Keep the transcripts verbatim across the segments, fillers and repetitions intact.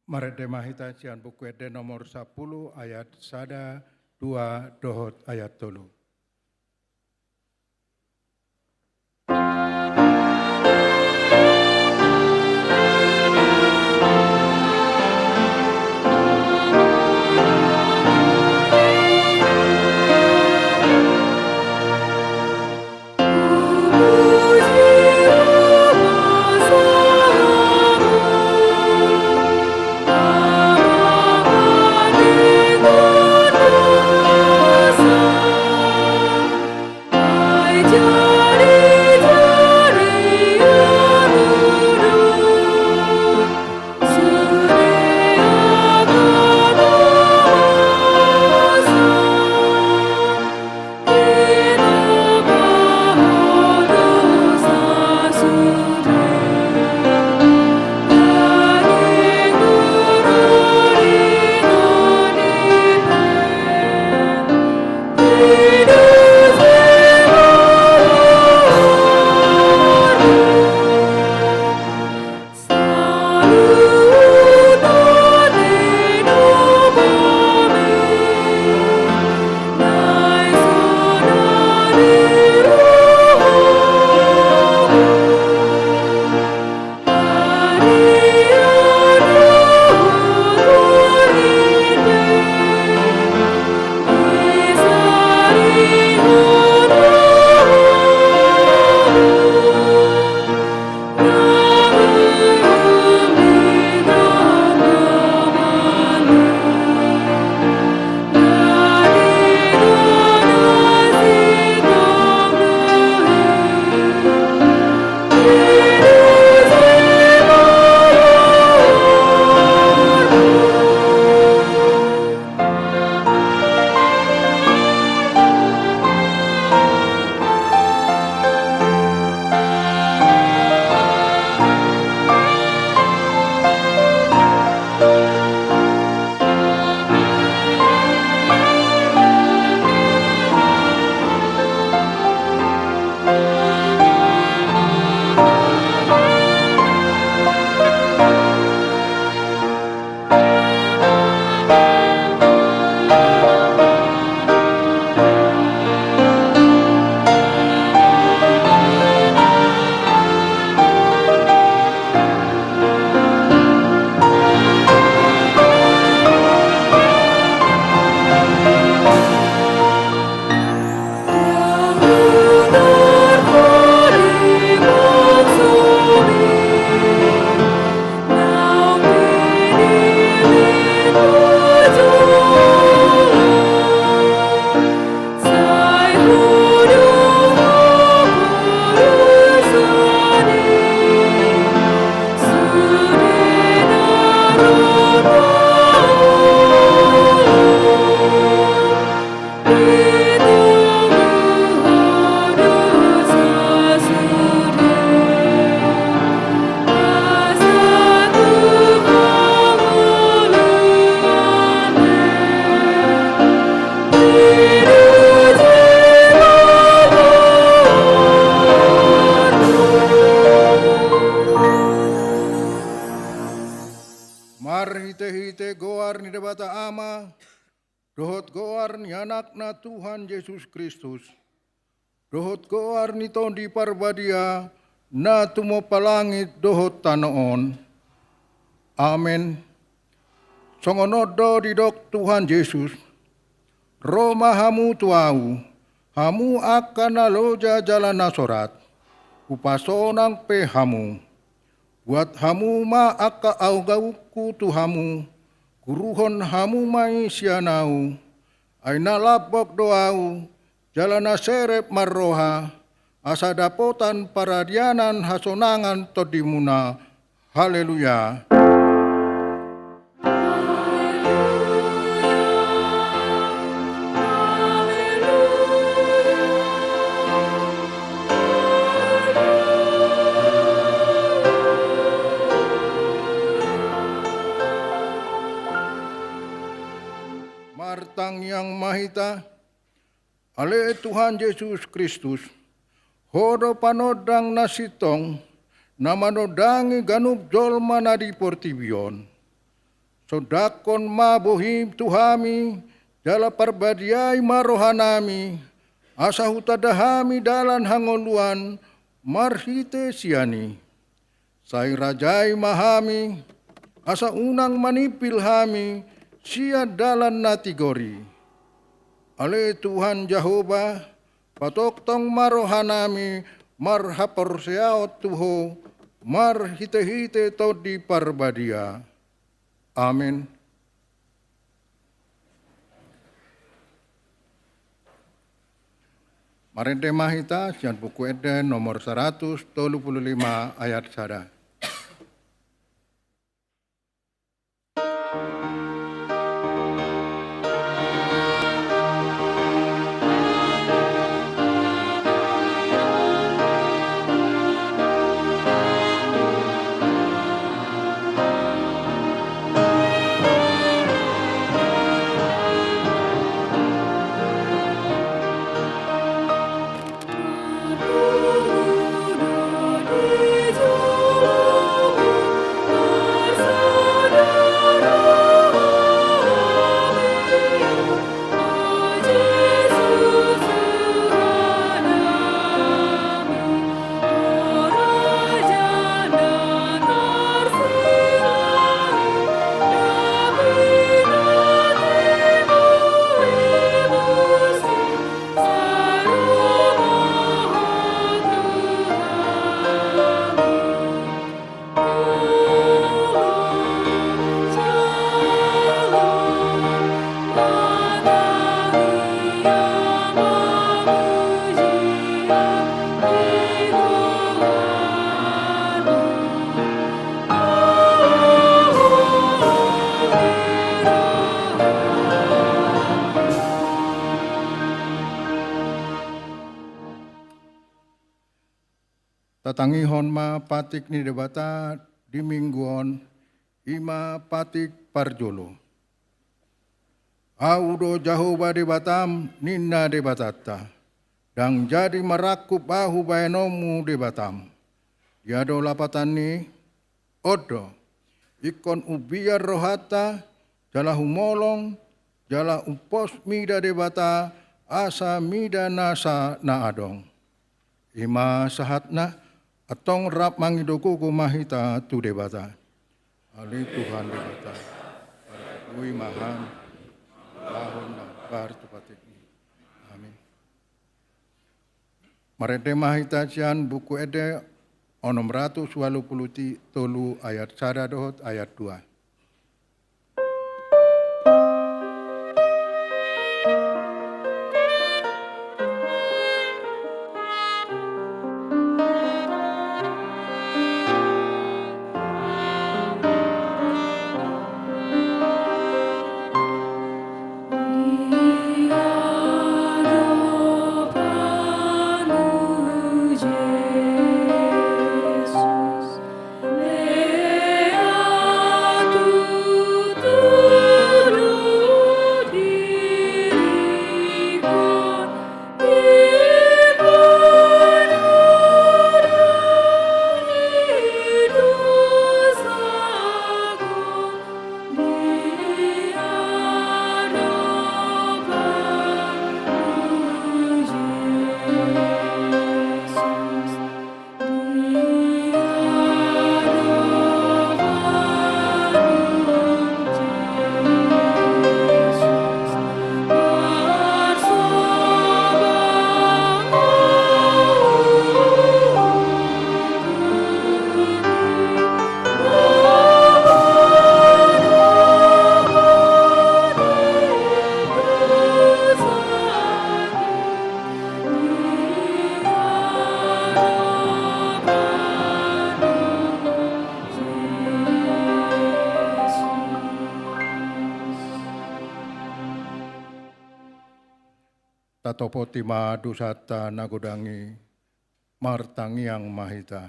Marende ma hita sian Buku Ende nomor sampulu, ayat sada, dua, dohot ayat tolu. Marhitehite goar ni Debata Ama, dohot goar ni Anakna Tuhan Jesus Kristus, dohot goar ni Tondi Parbadia na tumompa langit dohot tano on. Amen. Songon on do didok Tuhan Jesus: Ro ma hamu tu Ahu, hamu angka na loja jala na sorat, Hupasonang pe hamu. Buat hamu ma angka augaunku tu hamu, guruhon hamu ma i sian Ahu, ai na lambok do Ahu, jala na serep marroha, asa dapotan paradianan hasonangan tondimuna. Haleluya. Martangiang ma hita. Ale Tuhan Jesus Kristus, Ho do panondang na sintong, na manondangi ganup jolma na di portibi on. Sondanghon ma bohim tu hami, jala parbadiai ma rohanami, asa hutanda hami dalan hangoluan marhite sian i. Sai rajai ma hami, asa unang manimpil hami sian dalan na tigor i. Ale Tuhan Jahowa, patongtong ma rohanami marhaporseaon tu Ho, marhitehite Tondi Parbadia. Amin. Marende ma hita sian Buku Ende nomor saratus tolu pulu lima ayat sada. Tatangihon ma patik ni Debata di minggu on, i ma patik parjolo. Ahu do Jahowa Debatam, ninna Debatanta, ndang jadi marangkup Ahu baenonmu Debatam. Dia do lapatan ni? On do, ingkon umbiar rohanta, jala humolong, jala umpos mida Debata, asa mida nasa na adong. I ma sahatna, antong rap mangido gogo ma hita tu Debata. Ale Tuhan Debata, pargogoi ma Ham, laho na partupatikMi. Amin. Marende ma hita sian Buku Ende onom ratus ualu pulu tolu ayat sada dohot ayat dua. Tatopoti ma dosanta na godang i, martangiang ma hita.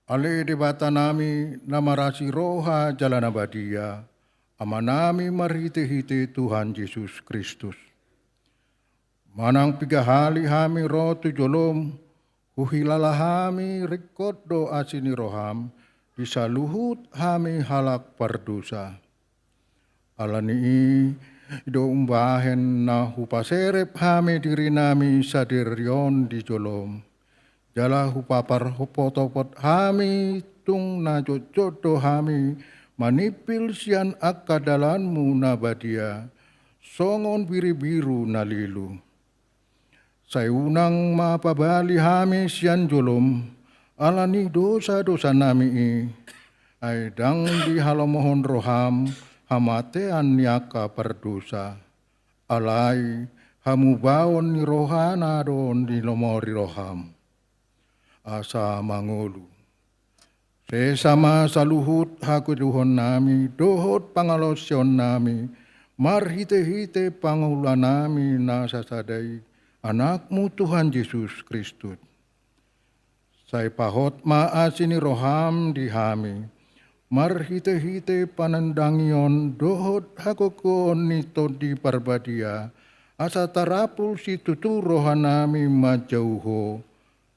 Ale Debatanami na marasi roha jala na badia, Amanami marhitehite Tuhan Jesus Kristus. Manang piga hali hami ro tu jolom, huhilala hami ringkot do asi ni roham, di saluhut hami halak pardosa. Ala ni i do umbahen na hupaserep hami dirinami sadari on di jolom, jala hupaparhopotopot hami tung na jotjot do hami manimpil sian angka dalanmu na badia, songon biribiru na lilu. Sai unang ma pabali hami sian jolom, ala ni dosadosanami i, ai ndang dihalomohon roham hamatean ni angka pardosa. Alai hamubaon ni rohana do nilomori roham. Asa mangolu. Sesa ma saluhut hagedonami dohot pangalaosionnami marhitehite pangulanami na sasada i, Anakmu Tuhan Jesus Kristus. Sai pahot ma asi ni roham di hami marhitehite panandangion dohot hagogoon ni Tondi Parbadia, asa tarapul situtu rohanami manjou Ho,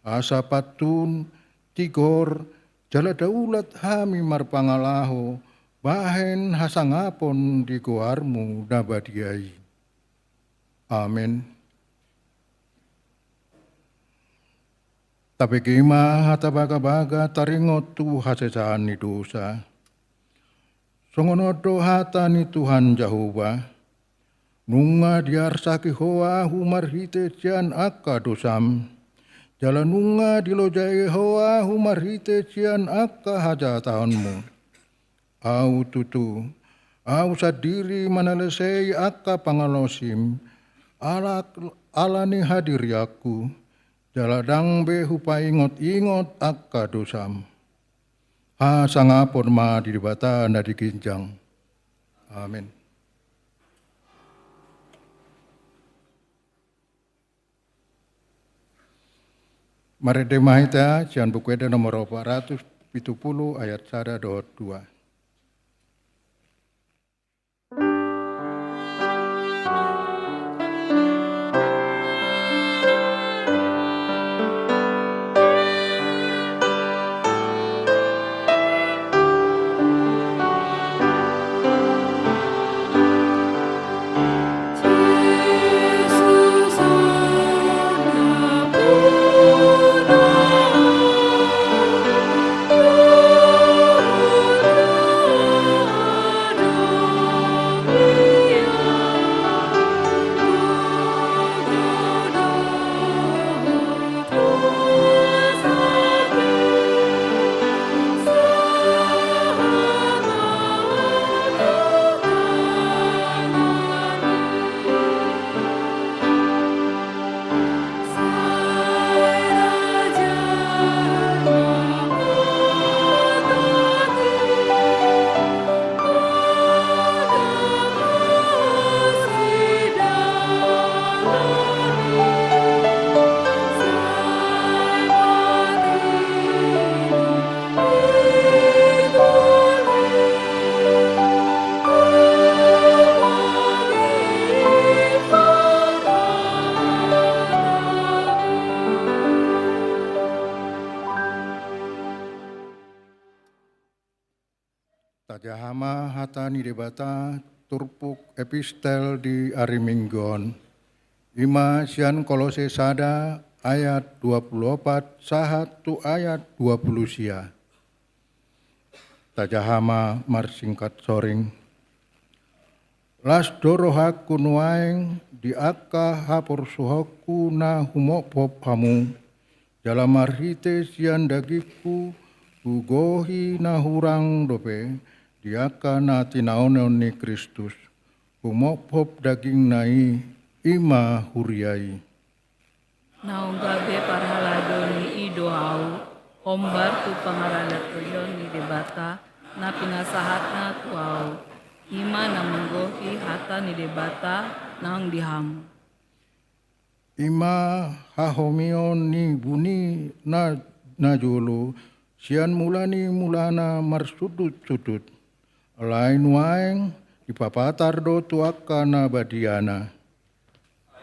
asa pantun, tigor, jala daulat hami marpangalaho bahen hasangapon di goarmu na badia i. Amen. Tabege ma hata bagabaga taringot tu hasesaan ni dosa. Songon on do hata ni Tuhan Jahowa: Nunga diarsaki Ho ahu marhite sian angka dosam, jala nunga dilojai Ho ahu marhite sian angka hajahataonmu. Ahu tutu, ahu sandiri manalesei angka pangalaosim, ala, ala ni hadirianku, jala ndang be hupaingotingot angka dosam. Hasangapon ma di Debata na di ginjang. Amen. Marende ma hita sian Buku Ende nomor opat ratus pitu pulu ayat sada dohot dua. Tajaha ma hata ni Debata turpuk epistel di ari Minggu on. I ma sian Kolose sada ayat dua pulu opat sahat tu ayat dua pulu sia. Tajaha ma marsingkat soring. Las do rohangku nuaeng di angka haporsuhonku na humophop hamu, jala marhite sian dagingku hugohi na hurang dope di angka na tinaonon ni Kristus, humophop dagingna i, i ma huria i. Naung gabe parhalado ni i do ahu, hombar tu pangaradoteion ni Debata, na pinasahatna tu ahu. I ma na manggohi hata ni Debata naung di hamu. I ma hahomion ni buni na, na jolo, sian mula ni mulana marsundutsundut. Alai nuaeng dipapatar do tu angka na badiana.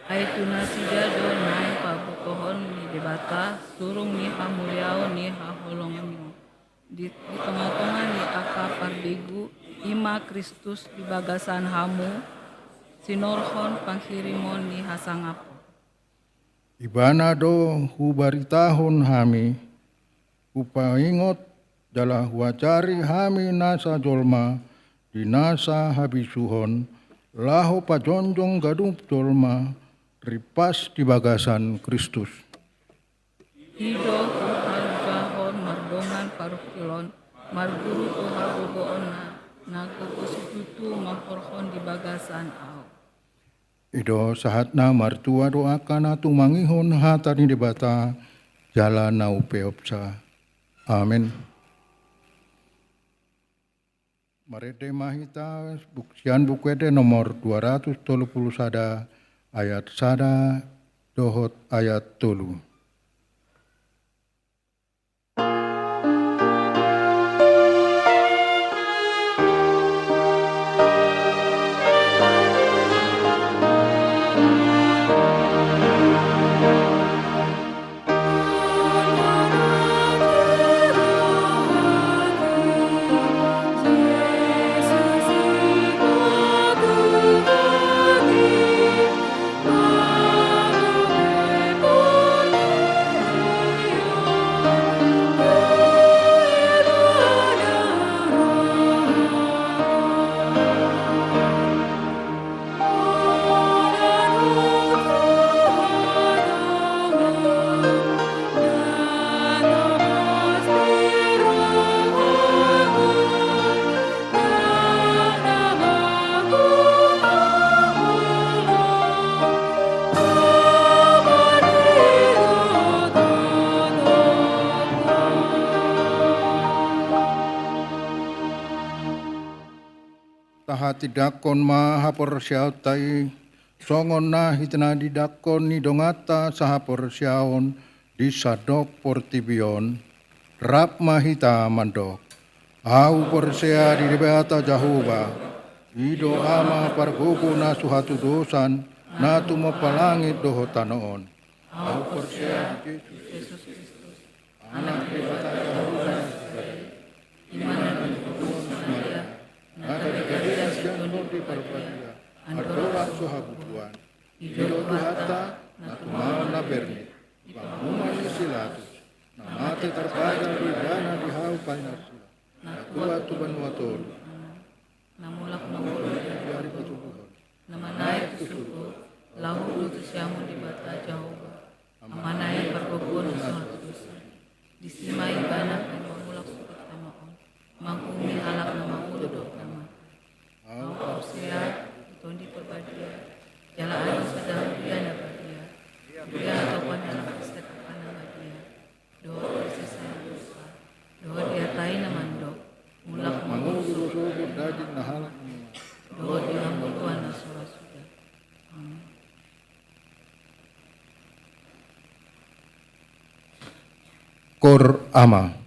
Ai tu nasida do naeng pabotohon ni Debata, surung ni hamuliaon ni haholonganmu. di, di tonga-tonga ni angka parbegu, i ma Kristus di bagasan hamu, sinorhon panghirimon ni hasangapon. Ibana do hubaritahon hami, hupaingot jala huajari hami nasa jolma di nasa habisuhon, laho pajongjong ganup jolma ripas di bagasan Kristus. I do huhargahon mardongan parungkilon, marguru tu hagogoonna, na gogo situtu manghorhon di bagasan ahu. I do sahatna martua do angka na tumangihon hata ni Debata jala na umpeopsa. Amen. Marende ma hita buk-, sian Buku Ende nomor dua ratus tolu pulu sada, ayat sada dohot ayat tolu. Tahatindangkon ma haporseaonta i, songon na hitinandangkon ni donganta sahaporseaon di sandok portibi on. Rap ma hita mandok: Ahu porsea di Debata Jahowa, i do Ama pargogo na so hatudosan, na tumompa langit dohot tano on. Ahu porsea di Jesus Kristus, Anak ni Debata Jahowa na sasada i, i ma na pinatupa ni Maria, na gabe Maria sian Tondi Parbadia, andorang so habubuhan. I do Tuhanta, na tumaon na bernit di panguhuman ni si Pilatus, na mate tarpajal do ibana di hau painarsila, na tuat tu banua toru, na mulak mangolu di ari patuduhon, na manaek tu surgo, laho huduti siamun Debata Jahowa, Amana i pargogoon na so hatudosan. Disi ma ibana na mulak sude tama on, manguhumi halak na mangolu dohot na mate. Ahu porsea di Tondi Parbadia, jala adong sada Huria na badia, Huria hatopan ni halak Kristen angka na badia, dohot parsisaean dosa, dohot di hata i na mandok: Mulak mangolu do sogot daging ni halak i, dohot di hangoluan na so ra suda. Amen. Cor Ama.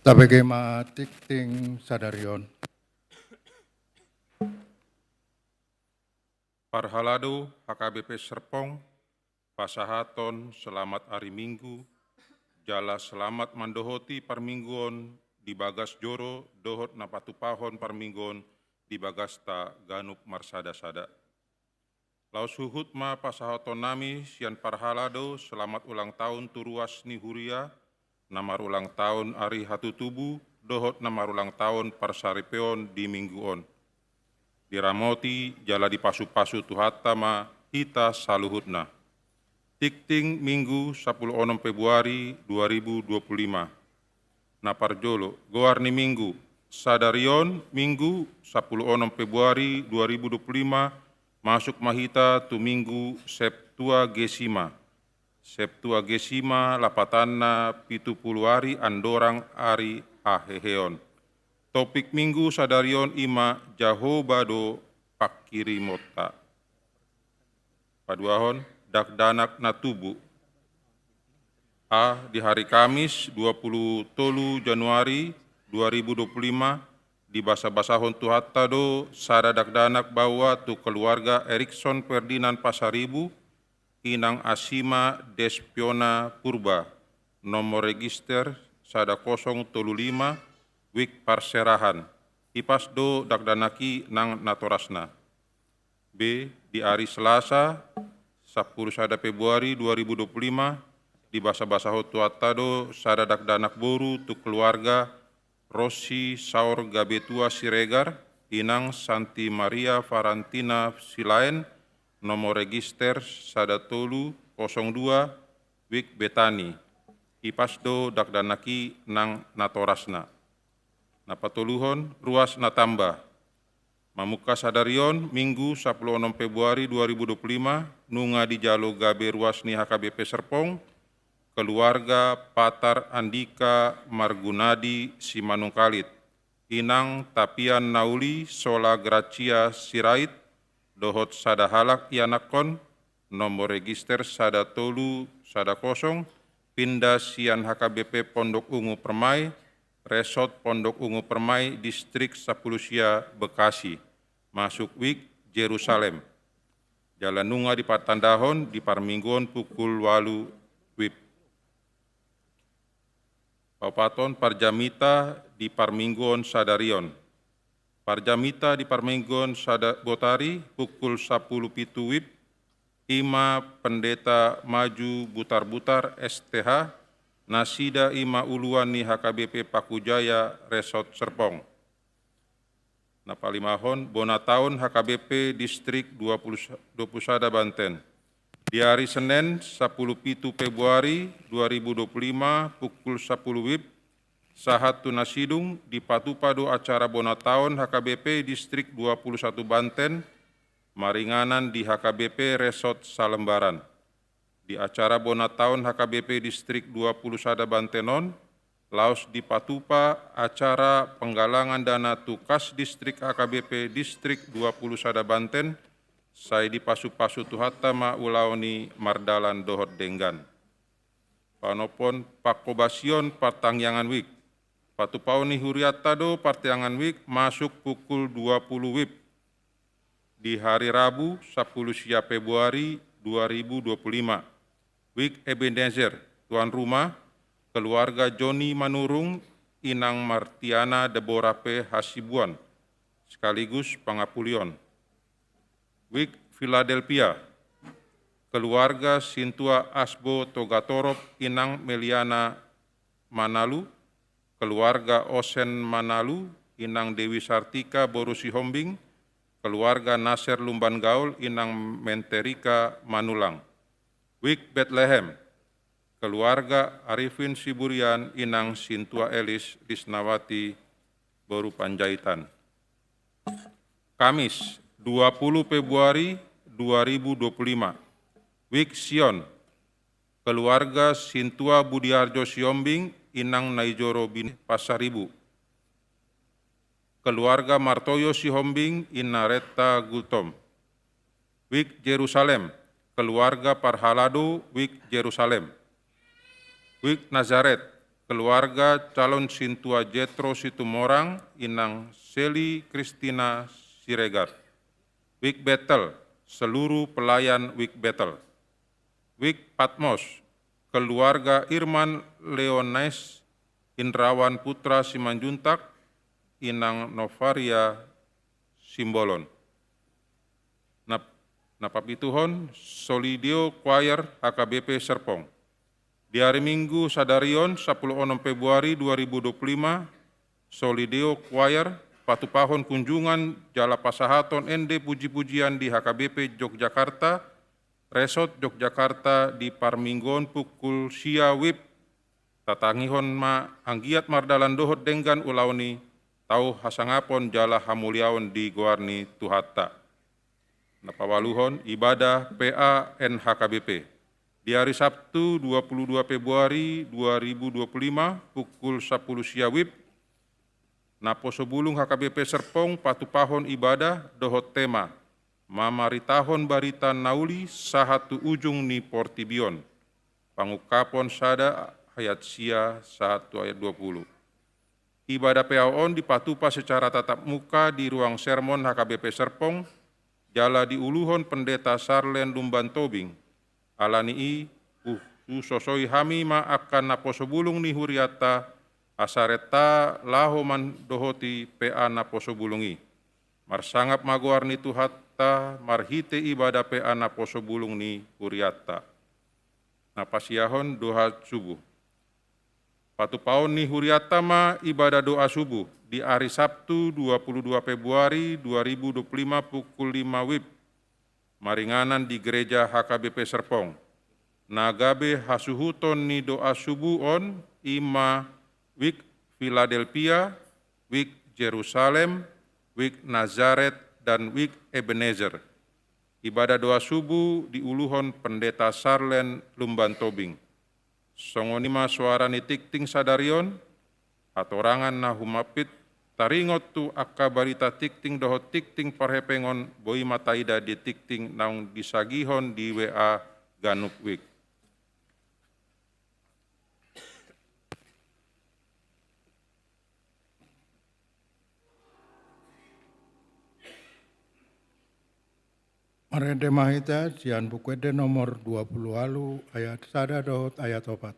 Tabege ma tingting sadari on. Parhalado H K B P Serpong, pasahaton selamat ari Minggu, jala selamat mandohoti parmingguon di bagas joro dohot na patupahon parmingguon di bagasta ganup marsada-sada. Laos huhut ma pasahatonnami sian parhalado selamat ulang tahun tu ruas ni huria, na marulang tahun ari hatutubu, dohot na marulang tahun parsaripeon di minggu on. Diramoti jala dipasu-pasu Tuhanta ma hita saluhutna. Tingting Minggu sampulu onom Februari dua ribu dua puluh lima. Na parjolo, goar ni Minggu. Sadari on Minggu sampulu onom Februari dua ribu dua puluh lima, masuk ma hita tu Minggu Septuagesima. Septuagesima lapatanna pitu pulu ari andorang ari haheheon. Topik Minggu sadari on i ma Jahowa do pangkirimonta. Paduahon, dakdanak na tubu. A, di hari Kamis dua pulu tolu Januari dua ribu dua puluh lima, dibasa-basahon Tuhanta do sada dakdanak baoa tu keluarga Erikson Ferdinand Pasaribu, inang Asima Despiona Purba, nomor register sada kosong tolu lima, wijk parserahan. Hipas do dakdanak i nang natorasna. B, di ari Selasa sampulu sada Februari dua ribu dua puluh lima, dibasa-basahon Tuhanta do sada dakdanak boru tu keluarga Rossi Saur Gabetua Siregar, inang Santi Maria Farantina Silaen, nomor register sada tolu kosong dua, wijk Betani. Hipas do dakdanak i nang natorasna. Na patoluhon, ruas na tamba. Mamungka sadari on, Minggu sampulu onom Februari dua ribu dua puluh lima, nunga dijalo gabe ruas ni H K B P Serpong, keluarga Patar Andika Margunadi Simanungkalit, inang Tapian Nauli Sola Gracia Sirait, dohot sada halak ianakhon, nomor register sada tolu sada kosong, pinda sian H K B P Pondok Ungu Permai, Resort Pondok Ungu Permai, Distrik sampulu sia, Bekasi, masuk wijk Jerusalem. Jala nunga dipartandahon di parmingguon pukul ualu wib. Paopathon, parjamita di parmingguon sadari on. Parjamita di parmingguon sada botari pukul sampulu pitu wib, i ma Pendeta Maju Butarbutar, S T H, nasida i ma uluan ni H K B P Pakujaya Resort Serpong. Na palimahon, bona taon H K B P Distrik dua puluh, dua puluh sada Banten. Di ari Senen, sampulu pitu Februari dua ribu dua puluh lima, pukul sampulu wib, sahat tu na sidung, dipatupa do acara bona taon H K B P Distrik dua puluh satu Banten, maringanan di H K B P Resort Salembaran. Di acara bona taon H K B P Distrik dua puluh sada Banten on, laos dipatupa acara penggalangan dana tu kas Distrik H K B P Distrik dua puluh sada Banten, sai dipasu-pasu Tuhanta ma ulaon i mardalan dohot denggan. Panophon, panghobasion partangiangan wijk. Patupaon ni hurianta do partangiangan wijk masuk pukul dua puluh wib di hari Rabu, sampulu sia Februari dua ribu dua puluh lima. Wijk Ebenezer, tuan rumah, keluarga Joni Manurung, inang Martiana Deborah P Hasibuan, sekaligus pangapulion. Wijk Philadelphia, keluarga Sintua Asbo Togatorop, inang Meliana Manalu, keluarga Osen Manalu, inang Dewi Sartika boru Sihombing, keluarga Nasir Lumban Gaul, inang Menterika Manulang. Wijk Betlehem, keluarga Arifin Siburian, inang Sintua Elis Lisnawati boru Panjaitan. Kamis, dua puluh Februari dua ribu dua puluh lima. Wijk Sion, keluarga Sintua Budiarjo Sihombing, inang Naijoro Bin Pasaribu. Keluarga Martoyo Sihombing, inang Retta Gultom. Wijk Jerusalem, keluarga parhalado wijk Jerusalem. Wijk Nazaret, keluarga calon sintua Jetro Situmorang, Inang Seli Kristina Siregar. Wijk Betel, seluruh pelayan Wijk Betel. Wijk Patmos, keluarga Irman Leonaes, Indrawan Putra Simanjuntak, Inang Novaria Simbolon. Na, na papituhon, Solideo Choir H K B P Serpong. Di ari Minggu sadari on, sampulu onom Februari dua ribu dua puluh lima, Solideo Choir patupahon kunjungan jala pasahaton ende puji-pujian di H K B P Yogyakarta, Resort Yogyakarta di parmingguon pukul sia wib. Tatangihon ma anggiat mardalan dohot denggan ulaon i, tau hasangapon jala hamuliaon di goar ni Tuhanta. Na paualuhon, ibadah P A N H K B P. Di ari Sabtu dua puluh dua Februari dua ribu dua puluh lima, pukul sampulu sia wib, Naposobulung H K B P Serpong patupahon ibadah dohot tema, mamaritahon barita na uli sahat tu ujung ni portibi on. Pangungkapon sada ayat sia sahat tu ayat dua puluh. Ibadah P A on dipatupa secara tatap muka di ruang sermon H K B P Serpong, jala diuluhon Pendeta Sarlen Lumban Tobing. Ala ni i, hu-, husosoi hami ma angka naposobulung ni hurianta, asa renta laho mandohoti P A naposobulung i. Marsangap ma goar ni Tuhanta marhite ibadah P A naposobulung ni hurianta. Na pasiahon doa subuh. Patupaon ni hurianta ma ibadah doa subuh di ari Sabtu dua puluh dua Februari dua ribu dua puluh lima pukul lima wib, maringanan di Gereja H K B P Serpong. Na gabe hasuhuton ni doa subuh on i ma Wijk Philadelphia, Wijk Jerusalem, Wijk Nazaret, dan Wijk Ebenezer. Ibadah doa subuh diuluhon Pendeta Sarlen Lumban Tobing. Songon i ma soara ni tingting sadari on, hatorangan na humampit, taringot tu angka barita tingting dohot tingting parhepengon boi ma taida di tingting naung disagihon di W A ganup wijk. Marende ma hita sian Buku Ende nomor dua puluh ualu ayat sada dohot ayat opat.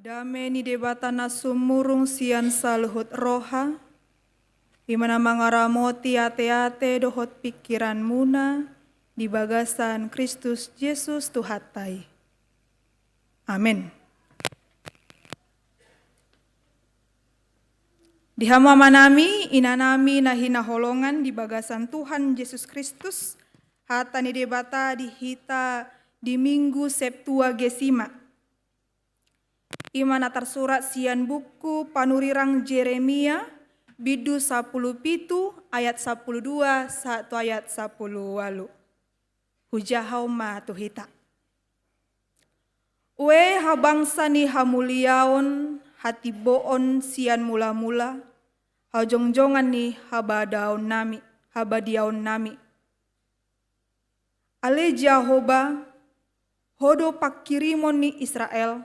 Dame ni Debata na sumurung sian saluhut roha, Ima na mangaramoti ateate dohot pingkiranmuna di bagasan Kristus Jesus Tuhanta i. Amen. Di hamu amanami, inanami na hinaholongan di bagasan Tuhan Jesus Kristus, hata ni Debata di hita di Minggu Septuagesima. Ima na tarsurat sian buku panurirang Jeremia, bindu sampulu pitu, ayat sampulu dua sahat tu ayat sampulu ualu. Hujahahon ma tu hita. Ue habangsa ni hamuliaon, hatimboon sian mulamula, hajongjongan ni habadaonnami, habadiaonnami. Ale Jahowa, Ho do pangkirimon ni Israel,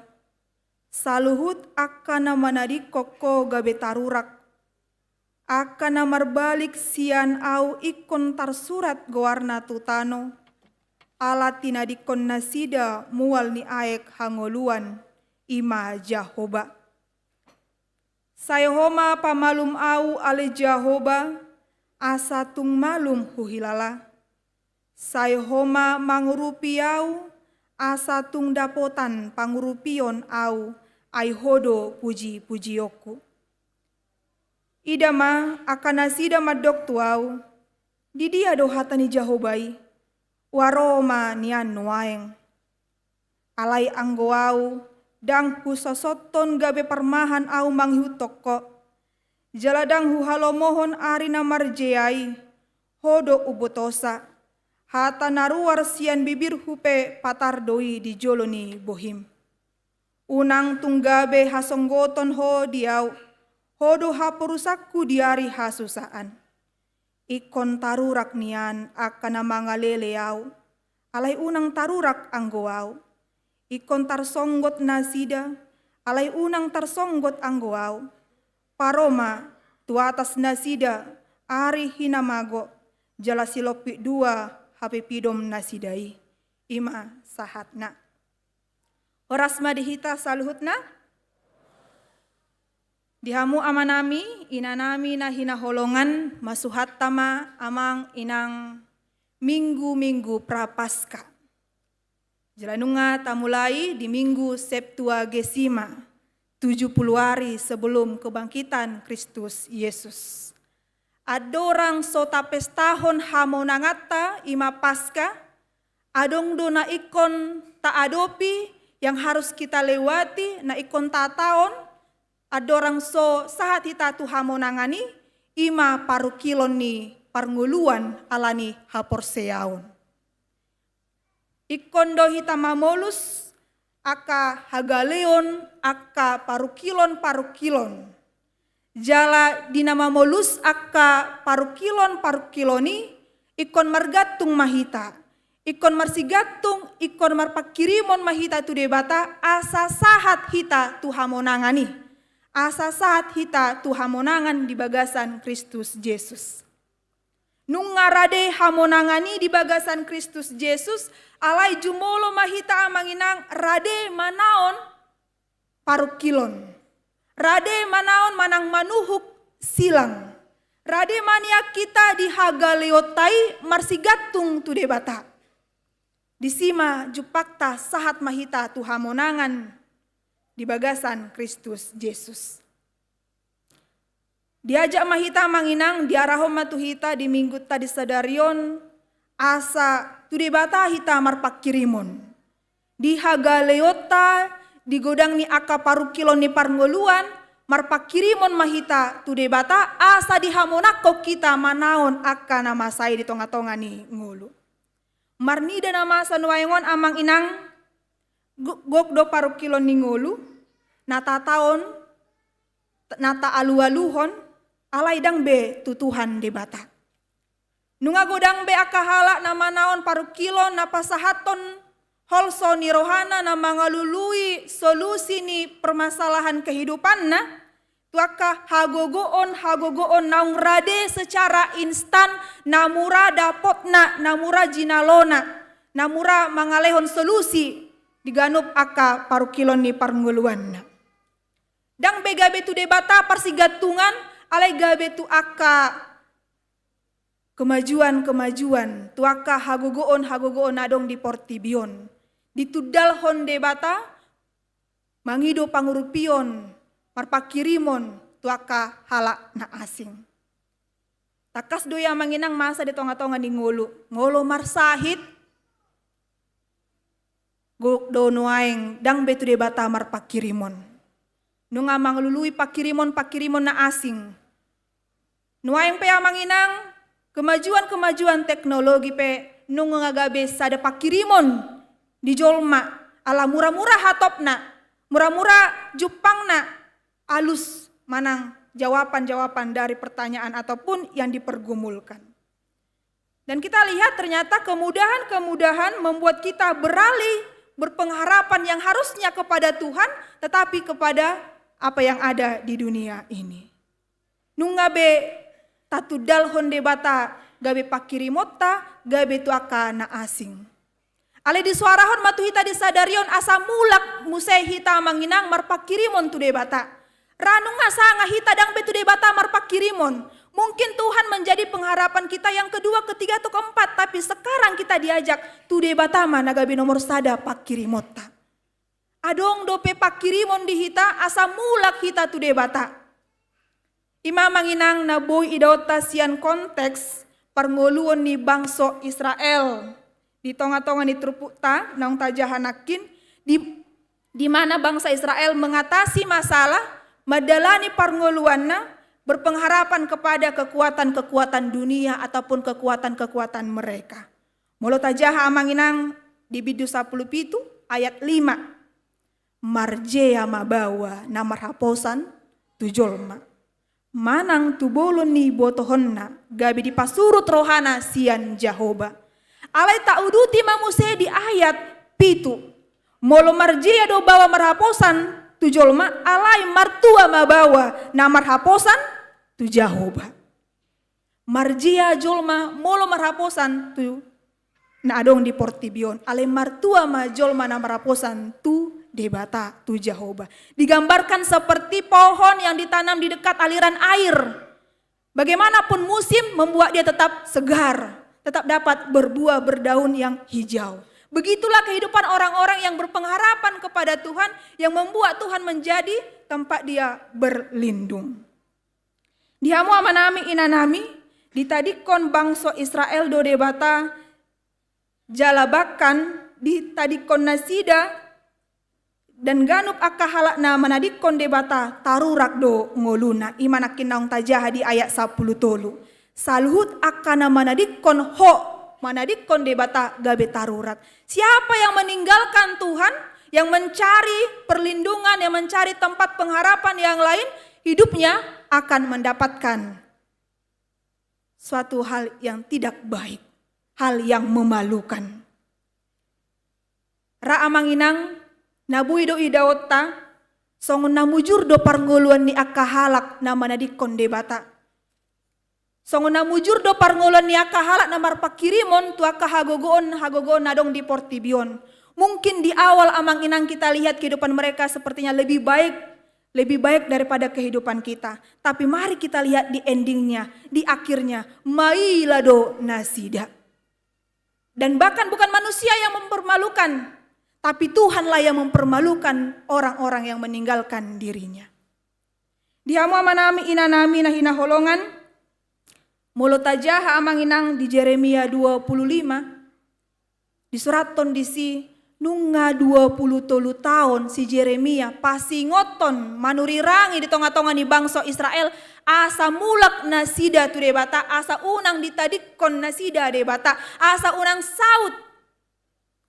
saluhut angka na manadingkon Ho gabe tarurak. Angka na marbalik sian Ahu ingkon tarsurat goarna tu tano, ala tinadingkon nasida mual ni aek hangoluan, ima Jahowa. Sai Ho ma pamalum Ahu, ale Jahowa, asa tung malum Huhilala. Sai Ho ma mangurupi Ahu, asa tung dapotan pangurupion Ahu, ai Ho do pujipujionku. Ida ma, angka nasida mandok tu Ahu, di dia do hata ni Jahowa i? Ua ro ma nian nuaeng. Alai anggo Ahu, ndang husosonhon gabe parmahan Ahu mangihuthon Ho. Jala ndang huhalomohon ari na marjea i, Ho do umbotosa. Hata na ruar sian bibirhu pe patar do i di jolo ni bohim. Unang tung gabe hasonggoton Ho di Ahu, Ho do haporusanku di ari hasusaan. Ingkon tarurak nian angka na mangalele Ahu, alai unang tarurak anggo Ahu. Ingkon tarsonggot nasida, alai unang tarsonggot anggo Ahu. Paro ma tu atas nasida ari hinamago, jala silompit dua hapipidom nasida i. Ima sahatna. Horas ma di hita saluhutna. Di hamu amanami, inanami na hinaholongan, masuhanta ma amang inang Minggu-minggu Prapaskah. Jala nunga tamulai di Minggu Septuagesima, tujuh puluh hari sebelum kebangkitan Kristus Yesus. Andorang so tapestahon hamonanganta, ima Paskah, adong do na ingkon taadopi, yang harus kita lewati, na ingkon tataon, andorang so sahat hita tu hamonangan i, ima parungkilon ni parngoluan ala ni haporseaon. Ingkon do hita mamolus angka hagaleon, angka parungkilon-parungkilon. Jala di na mamolus angka parungkilon-parungkilon i, ingkon margantung ma hita. Ingkon marsigantung, ingkon marpangkirimon ma hita tu Debata, asa sahat hita tu hamonangan i. Asa sahat hita tu hamonangan di bagasan Kristus Jesus. Nunga rade hamonangan i di bagasan Kristus Jesus, alai jumolo ma hita amang inang rade manaon parungkilon. Rade manaon manang manuhuk silang. Rade ma nian hita di hagaleonta i marsigantung tu Debata. Disi ma jumpangta sahat ma hita tu hamonangan di bagasan Kristus Jesus. Diajak ma hita amang inang, diarahon ma tu hita di minggunta di sadari on, asa tu Debata hita marpangkirimon. Di hagaleonta, di godang ni angka parungkilon ni parngoluan, marpangkirimon ma hita tu Debata, asa dihamonangkon hita manaon angka na masa i di tongatonga ni ngolu. Marnida na masa nuaeng on amang inang, go-, gok do parungkilon ni ngolu, na tataon, na taalualuhon, alai ndang be tu Tuhan Debata. Nunga godang be angka halak na manaon parungkilon na pasahathon holso ni rohana na mangalului solusi ni permasalahan kehidupanna, tu angka hagogoon-hagogoon naung rade secara instan, na mura dapotna, na mura jinalona, na mura mangalehon solusi di ganup angka parungkilon ni parngoluanna. Ndang be gabe tu Debata parsigantungan, Alai gabe tu angka kemajuan-kemajuan, tu angka hagogoon-hagogoon na adong di portibi on. Ditundalhon Debata mangido pangurupion, marpanghirimon tu angka halak na asing. Tangkas do i amang inang masa di tonga-tonga ni ngolu, ngolu marsahit. Gok do nuaeng ndang be tu Debata marpanghirimon. Nunga mangalului panghirimon-panghirimon na asing. Nuaeng pe amang inang, kemajuan-kemajuan teknologi pe nunga gabe sada panghirimon di jolma, ala mura-mura hatopna, mura-mura jumpangna, alus manang jawaban-jawaban dari pertanyaan ataupun yang dipergumulkan. Dan kita lihat ternyata kemudahan-kemudahan membuat kita beralih berpengharapan yang harusnya kepada Tuhan, tetapi kepada apa yang ada di dunia ini. Nunga be tatundalhon Debata gabe panghirimonta, gabe tu angka na asing. Alai disuarahon ma tu hita di sadari on asa mulak muse hita amang inang marpanghirimon tu Debata. Ra nunga sanga hita ndang be tu Debata marpanghirimon. Mungkin Tuhan menjadi pengharapan kita yang kedua, ketiga, atau keempat, tapi sekarang kita diajak tu Debata ma na gabe nomor sada panghirimonta. Adong dope panghirimon di hita asa mulak hita tu Debata. I ma amang inang na boi idaonta sian konteks parngoluon ni bangso Israel di tonga-tonga ni turpukta naung tajaha nangkin, di, di mana bangsa Israel mengatasi masalah, mandalani parngoluanna, berpengharapan kepada kekuatan-kekuatan dunia ataupun kekuatan-kekuatan mereka. Molo tajaha amang inang di bindu sampulu pitu ayat lima. Marjea ma baoa na marhaposan tu jolma. Manang tu bolon ni botohonna gabe dipasurut rohana sian Jahowa. Alai tauduti ma muse di ayat pitu. Molo marjea do baoa marhaposan tu jolma, alai martua ma baoa na marhaposan tu Jahowa. Marjea jolma molo marhaposan tu na adong di portibi on, alai martua ma jolma na marhaposan tu Debata, tu Jahowa. Digambarkan seperti pohon yang ditanam di dekat aliran air. Bagaimanapun musim, membuat dia tetap segar, tetap dapat berbuah, berdaun yang hijau. Begitulah kehidupan orang-orang yang berpengharapan kepada Tuhan, yang membuat Tuhan menjadi tempat dia berlindung. Di hamu amanami inanami, ditadingkon bangso Israel do Debata, jala bahkan ditadingkon nasida dan ganup angka halak na manadingkon Debata tarurak do ngoluna. I ma nangkin naung tajaha di ayat sampulu tolu. Saluhut angka na manadingkon Ho, manadingkon Debata gabe tarurak. Siapa yang meninggalkan Tuhan, yang mencari perlindungan, yang mencari tempat pengharapan yang lain, hidupnya akan mendapatkan suatu hal yang tidak baik, hal yang memalukan. Ra amang inang, na boi do idaonta, songon na mujur do parngoluan ni angka halak na manadingkon Debata. Songon na mujur do parngoluan ni angka halak na marpanghirimon tu angka hagogoon, hagogoon na adong di portibi on. Mungkin di awal amang inang kita lihat kehidupan mereka sepertinya lebih baik, lebih baik daripada kehidupan kita. Tapi mari kita lihat di endingnya, di akhirnya, maila do nasida. Dan bahkan bukan manusia yang mempermalukan, tapi Tuhanlah yang mempermalukan orang-orang yang meninggalkan dirinya. Di hamu amanami inanami na hinaholongan, molo tajaha amang inang di Jeremia dua puluh lima, disurathon disi, nunga dua puluh tolu taon si Jeremia pasingothon, manurirangi di tonga-tonga ni bangso Israel, asa mulak nasida tu Debata, asa unang ditadingkon nasida Debata, asa unang saut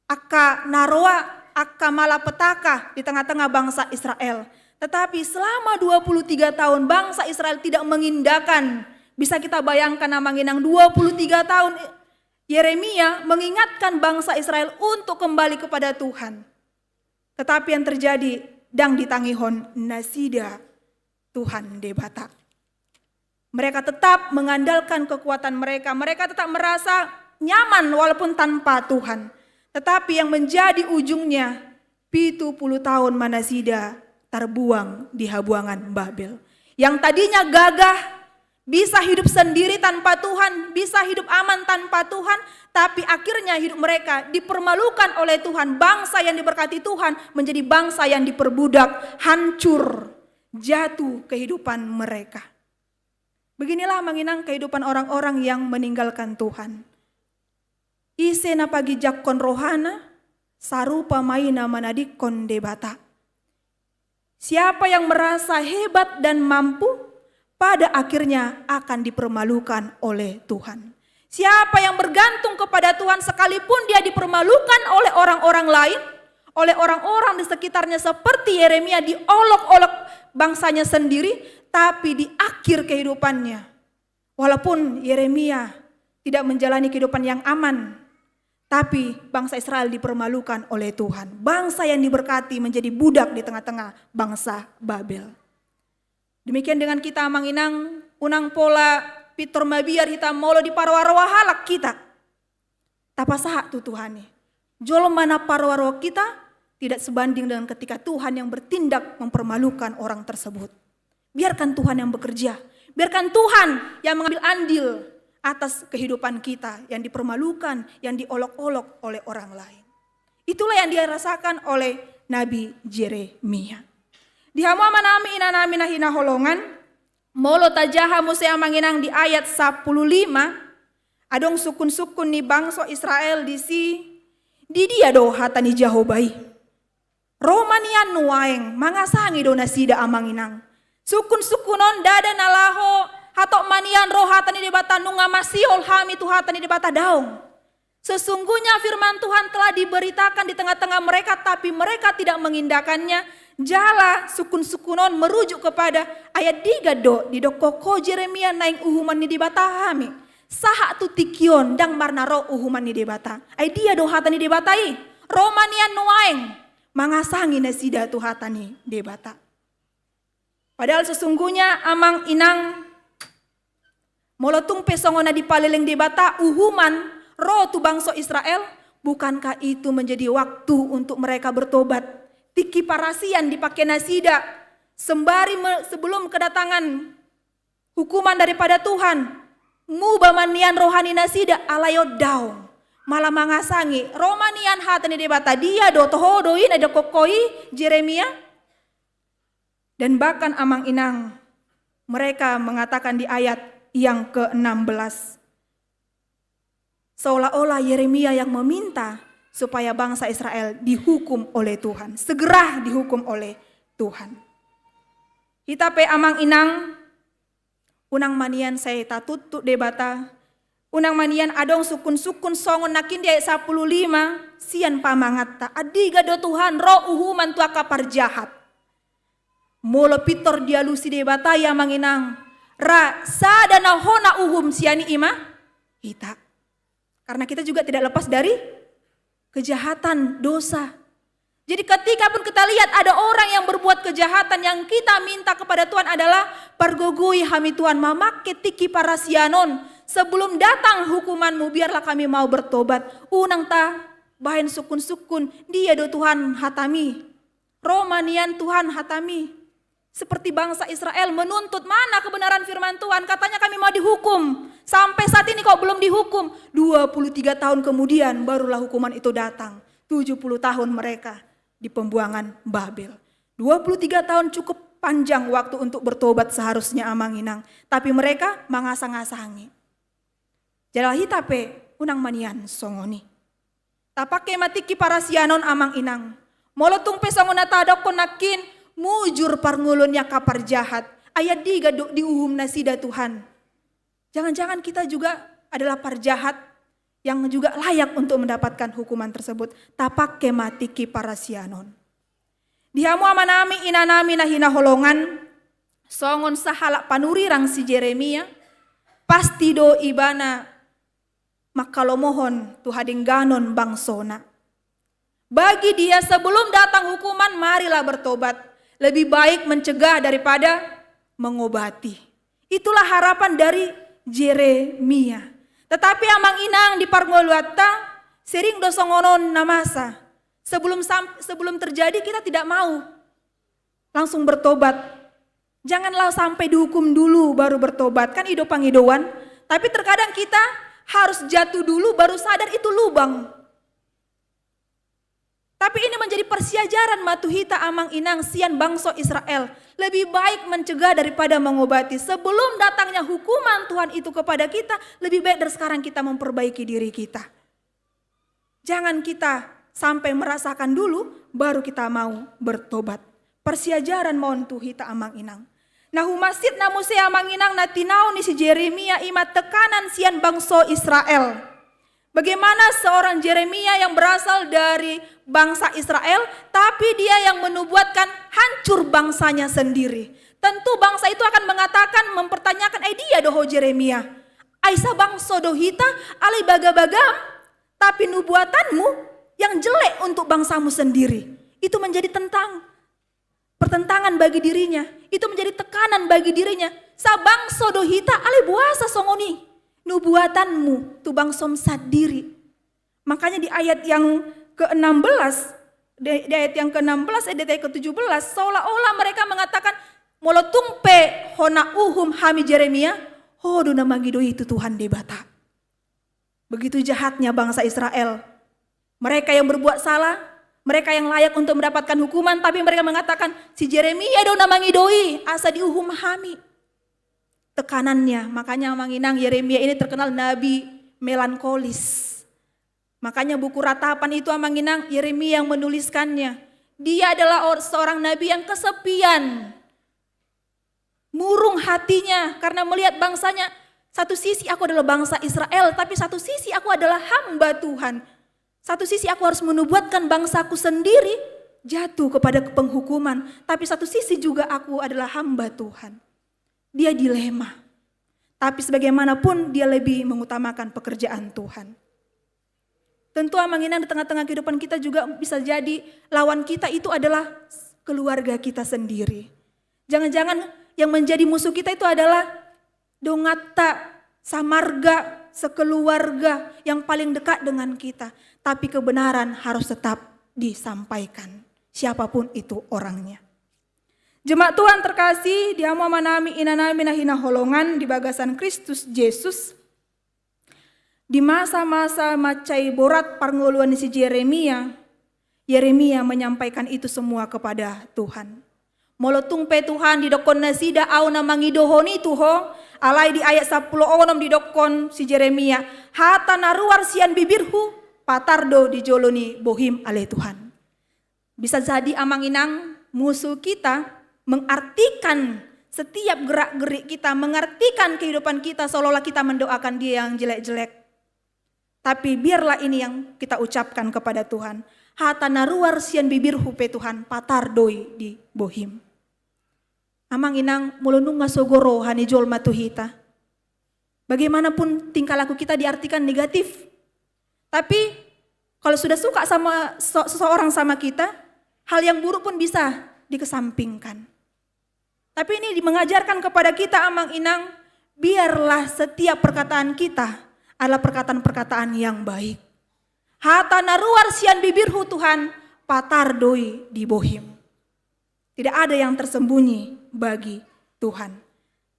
angka na roa, angka malapetaka di tengah-tengah bangsa Israel. Tetapi selama dua puluh tiga tahun bangsa Israel tidak mengindahkan. Bisa kita bayangkan amang inang, dua puluh tiga tahun Yeremia mengingatkan bangsa Israel untuk kembali kepada Tuhan. Tetapi yang terjadi, ndang ditangihon nasida Tuhan Debata. Mereka tetap mengandalkan kekuatan mereka. Mereka tetap merasa nyaman walaupun tanpa Tuhan. Tetapi yang menjadi ujungnya, pitu puluh tahun ma nasida tarbuang di habuangan Babel. Yang tadinya gagah, bisa hidup sendiri tanpa Tuhan, bisa hidup aman tanpa Tuhan, tapi akhirnya hidup mereka dipermalukan oleh Tuhan. Bangsa yang diberkati Tuhan menjadi bangsa yang diperbudak, hancur, jatuh kehidupan mereka. Beginilah, Amang Inang, kehidupan orang-orang yang meninggalkan Tuhan. Ise na paginjangkon rohana, sarupa ma i na manadingkon Debata. Siapa yang merasa hebat dan mampu, pada akhirnya akan dipermalukan oleh Tuhan. Siapa yang bergantung kepada Tuhan, sekalipun dia dipermalukan oleh orang-orang lain, oleh orang-orang di sekitarnya, seperti Yeremia diolok-olok bangsanya sendiri, tapi di akhir kehidupannya, walaupun Yeremia tidak menjalani kehidupan yang aman, tapi bangsa Israel dipermalukan oleh Tuhan. Bangsa yang diberkati menjadi budak di tengah-tengah bangsa Babel. Demikian dengan kita, Amang Inang, unang pola pintor mabiar hita molo diparoa-roa halak hita. Tapasahat tu Tuhan i. Jolma na paroa-roa hita tidak sebanding dengan ketika Tuhan yang bertindak mempermalukan orang tersebut. Biarkan Tuhan yang bekerja. Biarkan Tuhan yang mengambil andil atas kehidupan kita yang dipermalukan, yang diolok-olok oleh orang lain. Itulah yang dirasakan oleh Nabi Jeremia. Di hamu amanami, inanami na hinaholongan, molo tajaha muse, Amang Inang, di ayat sampulu lima, adong sungkun-sungkun ni bangso Israel disi. Di dia do hata ni Jahowa i? Ro ma nian nuaeng, mangasangi do nasida, Amang Inang. Sungkun-sungkun on ndada na laho hatop ma nian ro hata ni Debata, nunga masihol hami tu hata ni Debata, daong. Sesungguhnya firman Tuhan telah diberitakan di tengah-tengah mereka, tapi mereka tidak mengindahkannya. Jala sungkun-sungkun on merujuk kepada ayat diga do, didok ho Jeremia, naeng uhuman ni Debata hami. Sahat tu tingki on ndang marna ro uhuman ni Debata. Ai dia do hata ni Debata i? Ro ma nian nuaeng, mangasangi nasida tu hata ni Debata. Padahal sesungguhnya, Amang Inang, molo tung pe songon na dipaleleng Debata uhuman ro tu bangso Israel, bukankah itu menjadi waktu untuk mereka bertobat? Tingki parasian dipake nasida, sembari me-, sebelum kedatangan hukuman daripada Tuhan, muba ma nian roha ni nasida, alai on daong. Malah mangasangi, ro ma nian hata ni Debata, dia do, toho do i na didok ho i, Jeremia? Dan bahkan, Amang Inang, mereka mengatakan di ayat yang keenam belas, seolah-olah Yeremia yang meminta supaya bangsa Israel dihukum oleh Tuhan, segera dihukum oleh Tuhan. Hita pe, Amang Inang, unang ma nian sai tatuntut Debata, unang ma nian adong sungkun-sungkun songon nangkin di ayat sampulu lima, sian pamanganta. Andigan do Tuhan ro uhuman tu angka parjahat? Molo pintor dialusi Debata i, Amang Inang, ra sada na hona uhum sian i, i ma hita. Karena kita juga tidak lepas dari kejahatan, dosa. Jadi ketika pun kita lihat ada orang yang berbuat kejahatan, yang kita minta kepada Tuhan adalah, pargogoi hami Tuhan, mamake tingki parasian on, sebelum datang hukuman-Mu, biarlah kami mau bertobat. Unang tabahen sungkun-sungkun, dia do Tuhan hata-Mi. Ro ma nian Tuhan hata-Mi. Seperti bangsa Israel menuntut mana kebenaran firman Tuhan, katanya kami mau dihukum. Sampai saat ini kok belum dihukum. Dua puluh tiga tahun kemudian barulah hukuman itu datang. Tujuh puluh tahun mereka di pembuangan Babel. Dua puluh tiga tahun cukup panjang waktu untuk bertobat seharusnya, Amang Inang. Tapi mereka mangasang-asangi. Jala hita pe unang ma nian songon i. Tapake ma tingki parasian on, Amang Inang. Molo tung pe songon na tadokkon nangkin, mujur parngoluon ni angka parjahat, ai andigan do diuhum nasida Tuhan? Jangan-jangan kita juga adalah parjahat yang juga layak untuk mendapatkan hukuman tersebut. Tapake ma tingki parasian on. Di hamu amanami, inanami na hinaholongan, songon sahalak panurirang si Jeremia, pasti do ibana mangkalomohon tu hadengganon bangsona. Bagi dia, sebelum datang hukuman, marilah bertobat. Lebih baik mencegah daripada mengobati. Itulah harapan dari Jeremia. Tetapi, Amang Inang, di parngoluanta, sering do songon on na masa. Sebelum sam-, sebelum terjadi, kita tidak mau langsung bertobat. Janganlah sampai dihukum dulu baru bertobat, kan i do pangidoan. Tapi terkadang kita harus jatuh dulu baru sadar itu lubang. Tapi ini menjadi persiajaran ma tu hita amang inang sian bangso Israel. Lebih baik mencegah daripada mengobati. Sebelum datangnya hukuman Tuhan itu kepada kita, lebih baik dari sekarang kita memperbaiki diri kita. Jangan kita sampai merasakan dulu, baru kita mau bertobat. Persiajaran ma on tu hita amang inang. Na humansitna muse amang inang na tinaon ni si Jeremia i ma tekanan sian bangso Israel. Bagaimana seorang Jeremia yang berasal dari bangsa Israel, tapi dia yang menubuatkan hancur bangsanya sendiri. Tentu bangsa itu akan mengatakan, mempertanyakan, "Eh, dia do ho Jeremia? Ai sabangso do hita, alai bagabagam, tapi nubuatanmu yang jelek untuk bangsamu sendiri." Itu menjadi tentang pertentangan bagi dirinya, itu menjadi tekanan bagi dirinya. Sabangso do hita, alai boasa songon i nubuatanmu tu bangsom sandiri. Makanya di ayat yang keenam belas, di, di ayat yang keenam belas, eh, di ayat ketujuh belas, seolah-olah mereka mengatakan, "Molo tung pe ho na uhum hami Jeremia, ho do na mangido i tu Tuhan Debata." Begitu jahatnya bangsa Israel. Mereka yang berbuat salah, mereka yang layak untuk mendapatkan hukuman, tapi mereka mengatakan, "Si Jeremia do na mangido i, asa diuhum hami." Tekanannya, makanya amang inang, Yeremia ini terkenal nabi melankolis. Makanya buku Ratapan itu amang inang, Yeremia yang menuliskannya. Dia adalah or-, seorang nabi yang kesepian. Murung hatinya karena melihat bangsanya. Satu sisi aku adalah bangsa Israel, tapi satu sisi aku adalah hamba Tuhan. Satu sisi aku harus menubuatkan bangsaku sendiri jatuh kepada penghukuman, tapi satu sisi juga aku adalah hamba Tuhan. Dia dilema. Tapi sebagaimanapun dia lebih mengutamakan pekerjaan Tuhan. Tentu amang inang di tengah-tengah kehidupan kita juga bisa jadi lawan kita itu adalah keluarga kita sendiri. Jangan-jangan yang menjadi musuh kita itu adalah donganta, samarga, sekeluarga yang paling dekat dengan kita. Tapi kebenaran harus tetap disampaikan, siapapun itu orangnya. Jemaat Tuhan terkasih, di hamu amanami inanami na hinaholongan di bagasan Kristus Jesus, di masa-masa mansai borat parngoluan ni si Jeremia, Yeremia menyampaikan itu semua kepada Tuhan. Molo tung pe Tuhan didokkon nasida, "Au na mangido ho i tu ho," alai di ayat sampulu onom didokkon si Jeremia, "Hata na ruar sian bibirhu, patar do di jolo ni bohim ale Tuhan." Bisa jadi amang inang, musuh kita mengartikan setiap gerak-gerik kita, mengartikan kehidupan kita seolah-olah kita mendoakan dia yang jelek-jelek. Tapi biarlah ini yang kita ucapkan kepada Tuhan. Hata na ruar sian bibirhu pe Tuhan, patar do i di bohim. Amang inang, molo nunga sogo roha ni jolma tu hita, bagaimanapun tingkah laku kita diartikan negatif. Tapi kalau sudah suka sama se-, seseorang sama kita, hal yang buruk pun bisa dikesampingkan. Tapi ini mengajarkan kepada kita amang inang, biarlah setiap perkataan kita adalah perkataan-perkataan yang baik. Hata na ruar sian bibirhu Tuhan, patar do i di bohim. Tidak ada yang tersembunyi bagi Tuhan.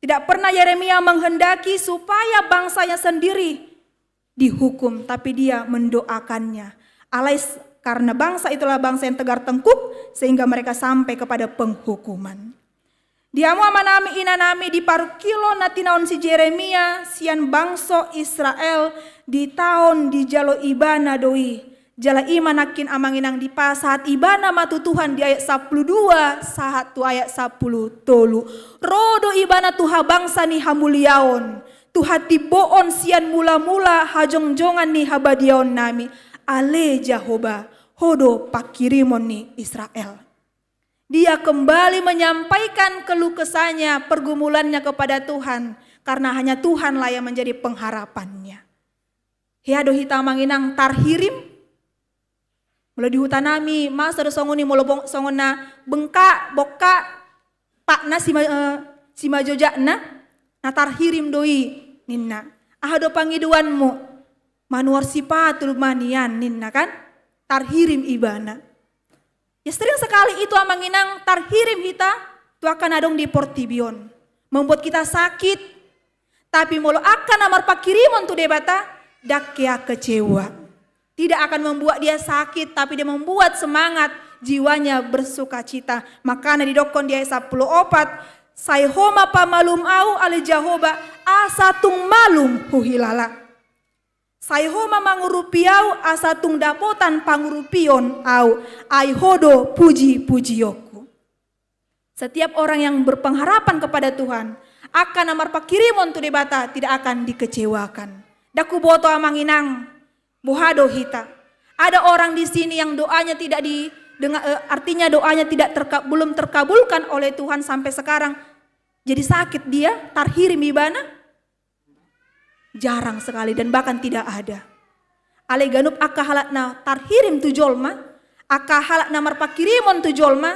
Tidak pernah Yeremia menghendaki supaya bangsanya sendiri dihukum, tapi dia mendoakannya. Alai s-, karena bangsa itulah bangsa yang tegar tengkuk, sehingga mereka sampai kepada penghukuman. Di hamu amanami inanami, di parungkilon na tinaon si Jeremia sian bangso Israel, ditaon dijalo ibana do i. Jala i ma nangkin amang inang dipasahat ibana ma tu Tuhan di ayat sampulu dua sahat tu ayat sampulu tolu. Ro do ibana tu habangsa ni hamuliaon, tu hatimboon sian mula-mula hajongjongan ni habadiaonnami. Ale Jahowa, ho do panghirimon ni Israel. Dia kembali menyampaikan keluh kesahnya, pergumulannya kepada Tuhan, karena hanya Tuhanlah yang menjadi pengharapannya. Hea do hita amang inang tarhirim? Molo di hutanami, masa do songon i, molo bong-, songon na bengkak, bokka, patna sima-, eh, simajojakna, na tarhirim do i, ninna. Aha do pangidoanmu? Manuhor sipatu ma nian, ninna kan? Tarhirim ibana. Ya, sering sekali itu amang inang tarhirim hita, tu angka na adong di portibi on, membuat kita sakit. Tapi molo angka na marpanghirimon tu Debata, ndang hea kecewa. Tidak akan membuat dia sakit, tapi dia membuat semangat, jiwanya bersukacita. Makana didokkon di ayat sampulu opat, sai ho ma pamalum ahu ale Jahowa, asa tung malum huhilala. Sai ho ma mangurupi ahu, asa tung dapotan pangurupion ahu, ai ho do puji-pujionku. Setiap orang yang berpengharapan kepada Tuhan, angka na marpanghirimon tu Debata tidak akan dikecewakan. Ndang huboto amang inang, boha do hita. Ada orang di sini yang doanya tidak di, dengan, eh, artinya doanya tidak terka-, belum terkabulkan oleh Tuhan sampai sekarang. Jadi sakit dia, tarhirim ibana. Jarang sekali dan bahkan tidak ada. Alai ganup angka halak na tarhirim tu jolma, angka halak na marpanghirimon tu jolma,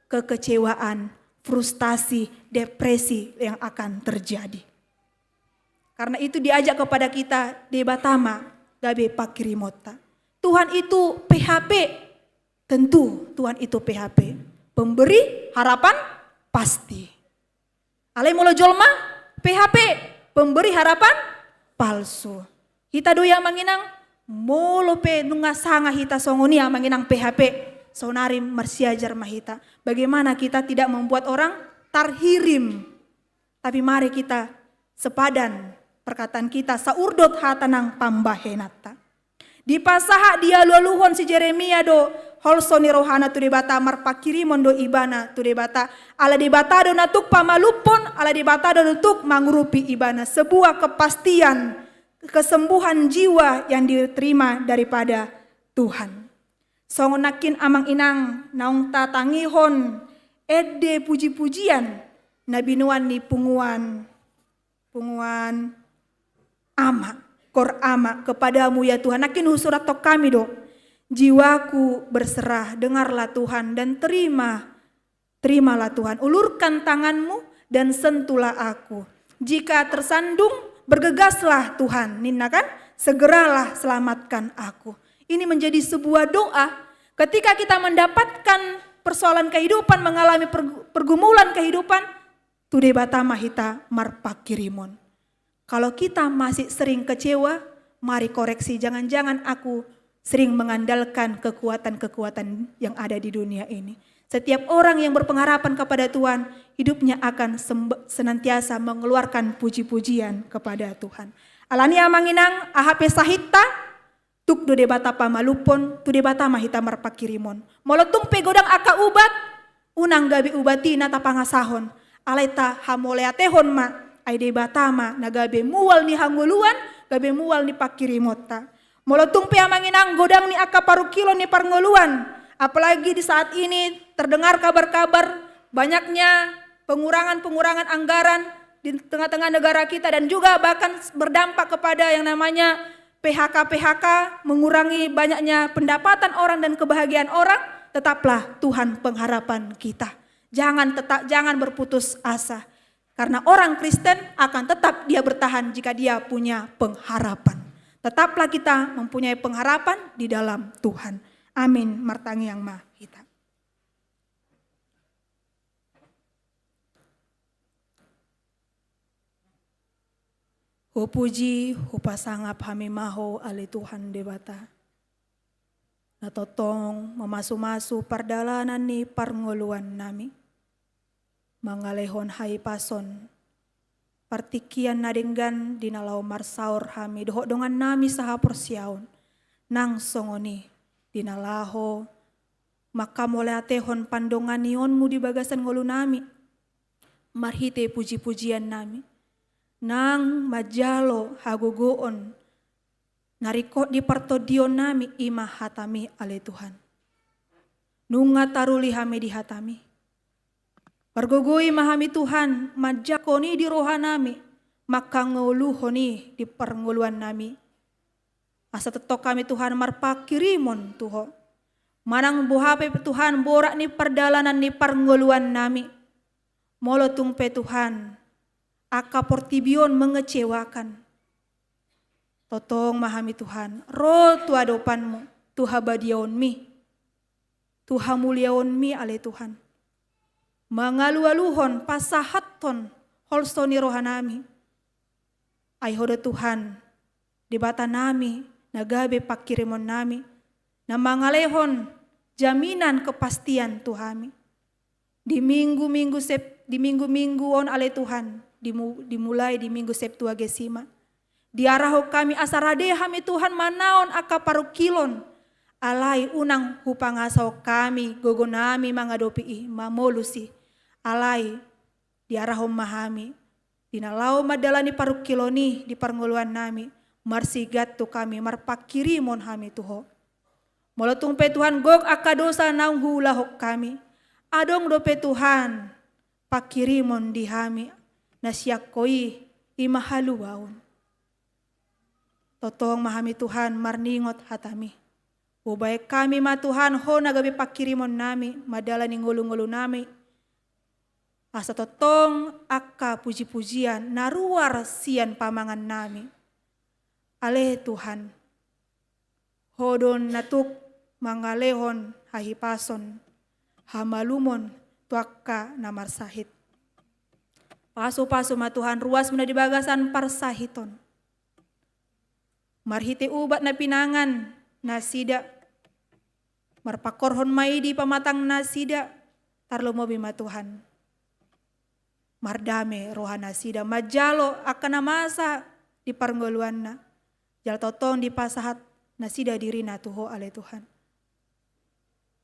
kekecewaan, frustasi, depresi yang akan terjadi. Karena itu diajak kepada kita, Debata ma gabe panghirimonta. Tuhan itu P H P, tentu Tuhan itu P H P. Pemberi harapan pasti. Alai molo jolma, P H P, pemberi harapan palsu. Hita do i amang inang, molo pe nunga sanga hita songon i amang inang P H P, saonari marsiajar ma hita. Bagaimana kita tidak membuat orang tarhirim? Tapi mari kita sepadan perkataan kita, saurdot hata nang pambahenanta. Dipasahat dialualuhon si Jeremia do holso ni rohana tu Debata, marpanghirimon do ibana tu Debata. Ala Debata do na tuk pamalumhon, ala Debata do na tuk mangurupi ibana. Sebuah kepastian kesembuhan jiwa yang diterima daripada Tuhan. Songon nangkin amang inang naung tatangihon ende puji-pujian na binoan ni punguan, punguan Ama, Kor Ama, kepadamu ya Tuhan. Nangkin husurathon hami do, jiwaku berserah, dengarlah Tuhan dan terima, terimalah Tuhan. Ulurkan tanganmu dan sentuhlah aku. Jika tersandung, bergegaslah Tuhan, ninna kan, segeralah selamatkan aku. Ini menjadi sebuah doa. Ketika kita mendapatkan persoalan kehidupan, mengalami perg-, pergumulan kehidupan, tu Debata ma hita marpanghirimon. Kalau kita masih sering kecewa, mari koreksi. Jangan-jangan aku sering mengandalkan kekuatan-kekuatan yang ada di dunia ini. Setiap orang yang berpengharapan kepada Tuhan, hidupnya akan semb-, senantiasa mengeluarkan puji-pujian kepada Tuhan. Alani amang inang, aha pe sahitta, tuk do Debata pamalumhon, tu Debata ma hita marpanghirimon. Molo tung pe godang angka ubat, unang gabe ubat i na tapangasahon. Alai tahamauliatehon ma, ai Debata ma na gabe mual ni hangoluan, gabe mual ni panghirimonta. Molo tung pe amang inang godang ni angka parungkilon ni parngoluan, apalagi di saat ini terdengar kabar-kabar banyaknya pengurangan-pengurangan anggaran di tengah-tengah negara kita dan juga bahkan berdampak kepada yang namanya P H K-P H K, mengurangi banyaknya pendapatan orang dan kebahagiaan orang, tetaplah Tuhan pengharapan kita. Jangan tetap, jangan berputus asa. Karena orang Kristen akan tetap dia bertahan jika dia punya pengharapan. Tetaplah kita mempunyai pengharapan di dalam Tuhan. Amin. Martangiang ma hita. Hupuji, hupasangap hami ma Ho ale Tuhan Debata, na tongtong mamasumasu pardalanan ni parngoluannami, mangalehon hahipason partingkian na denggan di na laho marsaor hami dohot dongannami sahaporseaon, nang songon i di na laho manghamauliatehon pandonganionmu di bagasan ngolunami, marhite puji-pujiannami, nang manjalo hagogoon na ringkot di partondionnami, i ma hatami ale Tuhan. Nunga taruli hami di hatami. Pargogoi ma hami Tuhan, manjangkon i di rohanami, manghangoluhon i di parngoluannami. Asa tongtong hami Tuhan marpanghirimon tu Ho. Manang boha pe Tuhan borat ni pardalanan ni parngoluannami. Molo tung pe Tuhan, angka portibi on mengecewakan. Tongtong ma hami Tuhan, ro tu adopanmu, tu habadiaonmi, tu hamuliaonmi ale Tuhan. mangalualuhon, pasahathon holso ni rohanami. Ai Ho do Tuhan, Debatanami, na gabe pangkirimonnami, na mangalehon jaminan kepastian tu hami. Di minggu-minggu Sep-, di minggu-minggu on ale Tuhan, dimu-, dimulai di minggu Septuagesima. Diarahon hami asa rade hami Tuhan manaon angka parungkilon, alai unang hupangasahon hami gogonami mangadopi i, mamolus i. Alai diarahon ma hami, di na laho mandalani parungkilon i di parngoluannami, marsigantung hami, marpangkirimon hami tu Ho. Molo tung pe Tuhan gok angka dosa naung huulahon hami, adong dope Tuhan pangkirimon di hami, na sian Ho i, i ma haluaon. Tongtong ma hami Tuhan marningot hatami. Hubaen hami ma Tuhan Ho na gabe pangkirimonnami, mandalani ngolu-ngolunami. Asa tongtong angka puji-pujian na ruar sian pamangannami. Ale Tuhan, Ho do na tuk mangalehon hahipason, hamalumon tu angka na marsahit. Pasu-pasu ma Tuhan ruasmu na di bagasan parsahiton. Marhite ubat na pinangan nasida, marpangkorhon ma i di pamatangnasida, tarlumobi ma Tuhan mardame rohanasida, manjalo angka na masa di parngoluanna, jala tongtong dipasahat nasida dirina tu Ho ale Tuhan.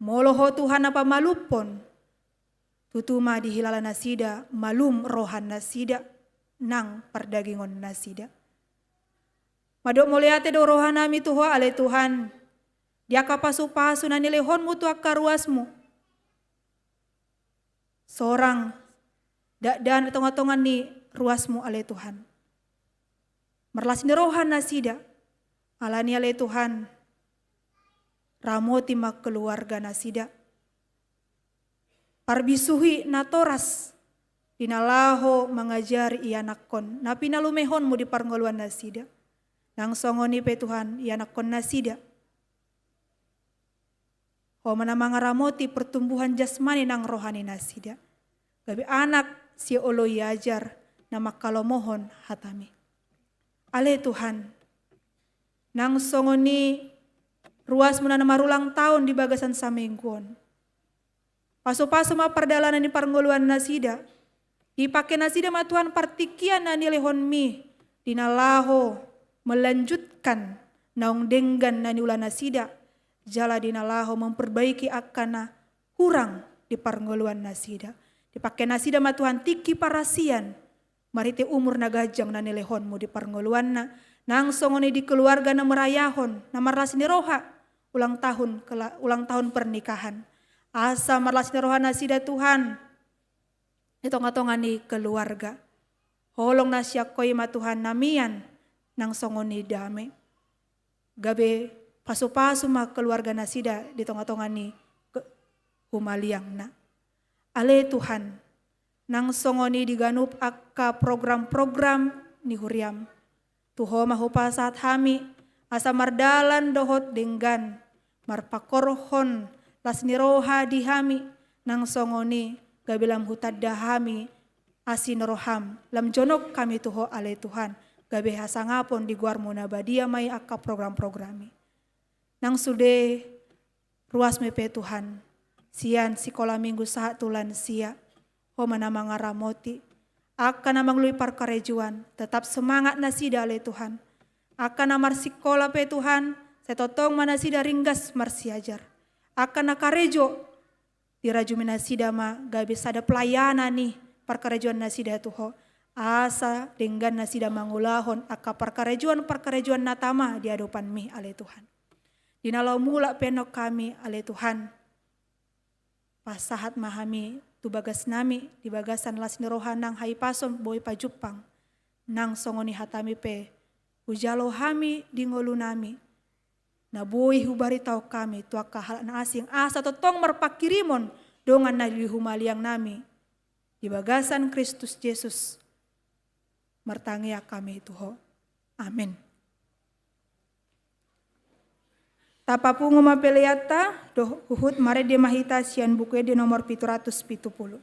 Molo Ho Tuhan na pamalumhon, tutu ma dihilala nasida malum rohanasida nang pardagingon nasida. Mandok mauliate do rohanami tu Ho ale Tuhan, di angka pasu-pasu na nilehonmu tu angka ruasmu. Sorang dakdanak di tonga-tonga ni ruasmu ale Tuhan. Marlas ni roha nasida, alani ale Tuhan, ramoti ma keluarga nasida. Parbisuhi natoras, di na laho mangajari ianakhon, na pinalumehonmu di parngoluan nasida. Nang songon i pe Tuhan, ianakhon nasida. Ho ma na mangaramoti pertumbuhan jasmani nang rohani nasida. Gabe anak sioloi ajar na mangkalomohon hatami. Ale Tuhan, nang songon i ruasmu na marulang tahun di bagasan saminggu on. Pasu-pasu ma pardalanan ni parngoluan nasida. Dipake nasida ma Tuhan partingkian na nilehonmi, di na laho melanjutkan naung denggan na niula nasida, jala di na laho memperbaiki angka na hurang di parngoluan nasida. Dipake nasida ma Tuhan tingki parasian, marhite umur na ganjang na nilehonmu di parngoluanna, nang songon i di keluarga na merayahon, na marlas ni roha, ulang tahun kela-, ulang tahun pernikahan. Asa marlas ni roha nasida Tuhan, di tonga-tonga ni keluarga. Holong na sian Ho i ma Tuhan na mian, nang songon i dame. Gabe pasu-pasu ma keluarga nasida di tonga-tonga ni ke-, humaliangna. Ale Tuhan, nang songon i di ganup angka program-program ni huriam. Tu Ho ma hupasahat hami, asa mardalan dohot denggan, marpangkorhon las ni roha di hami, nang songon i gabe lam hutanda hami asi ni roham, lam jonok hami tu Ho ale Tuhan, gabe hasangapon di goarmu na badia ma i angka program-program i. Nang sude ruasmu pe Tuhan, sian sikola minggu sahat tu lansia, Ho ma na mangaramoti. Angka na mangalului parkarejoan, tetap semangat nasida ale Tuhan. Angka na marsikola pe Tuhan, sai tongtong ma nasida ringgas marsiajar. Angka na karejo, dirajumi nasida ma gabe sada pelayanan ni parkarejoan nasida tu Ho. Asa denggan nasida mangulahon angka parkarejoan-parkarejoan na tama di adopanmi ale Tuhan. Di na laho mulak pe annon hami ale Tuhan. Pasahat ma hami tu bagasnami, di bagasan las ni roha nang hahipason boi pajumpang. Nang songon i hatami pe, hujalo hami di ngolunami. Na boi hubaritaon hami tu angka halak na asing, asa tongtong marpangkirimon dongan na di humaliangnami. Di bagasan Kristus Jesus, martangiang hami tu Ho. Amen. Tapapungu ma peleanta, dohot huhut marende ma hita sian Buku Ende nomor pitu ratus pitu pulu.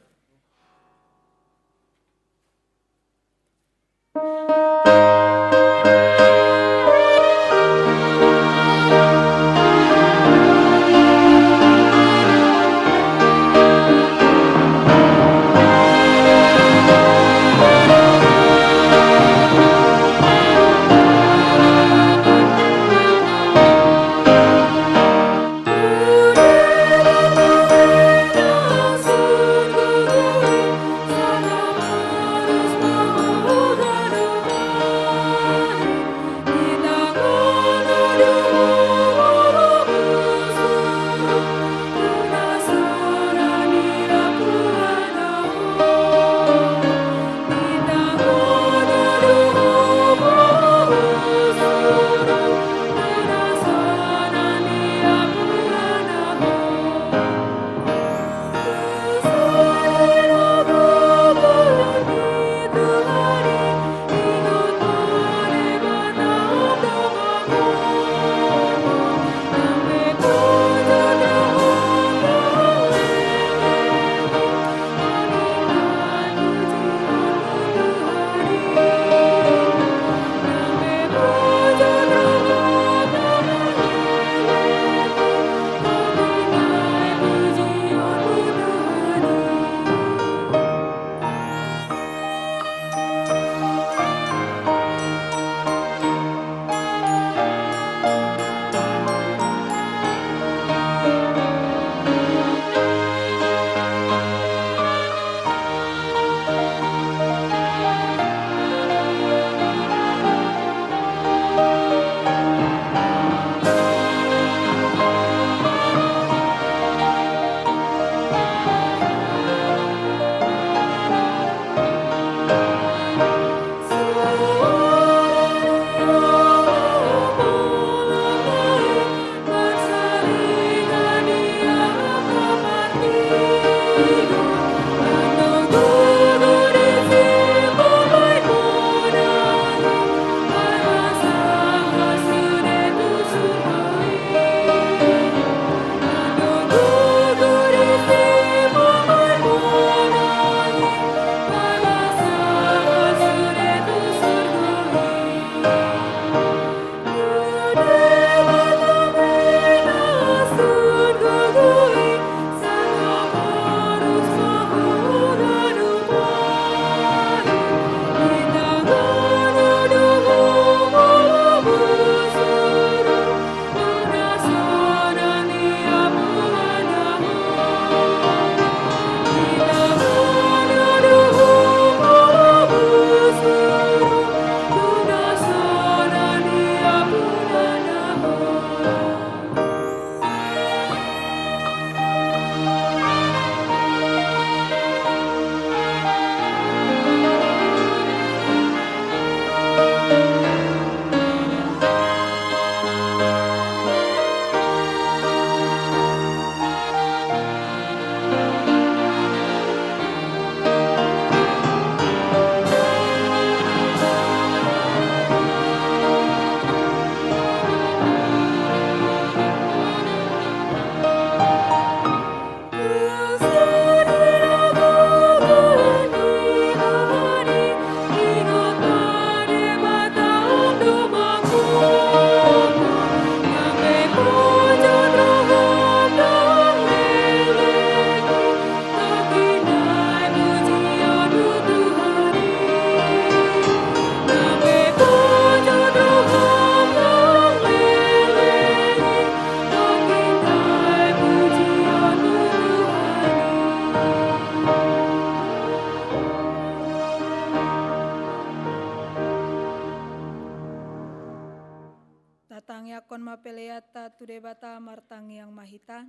Peleanta tu Debata. Martangiang ma hita.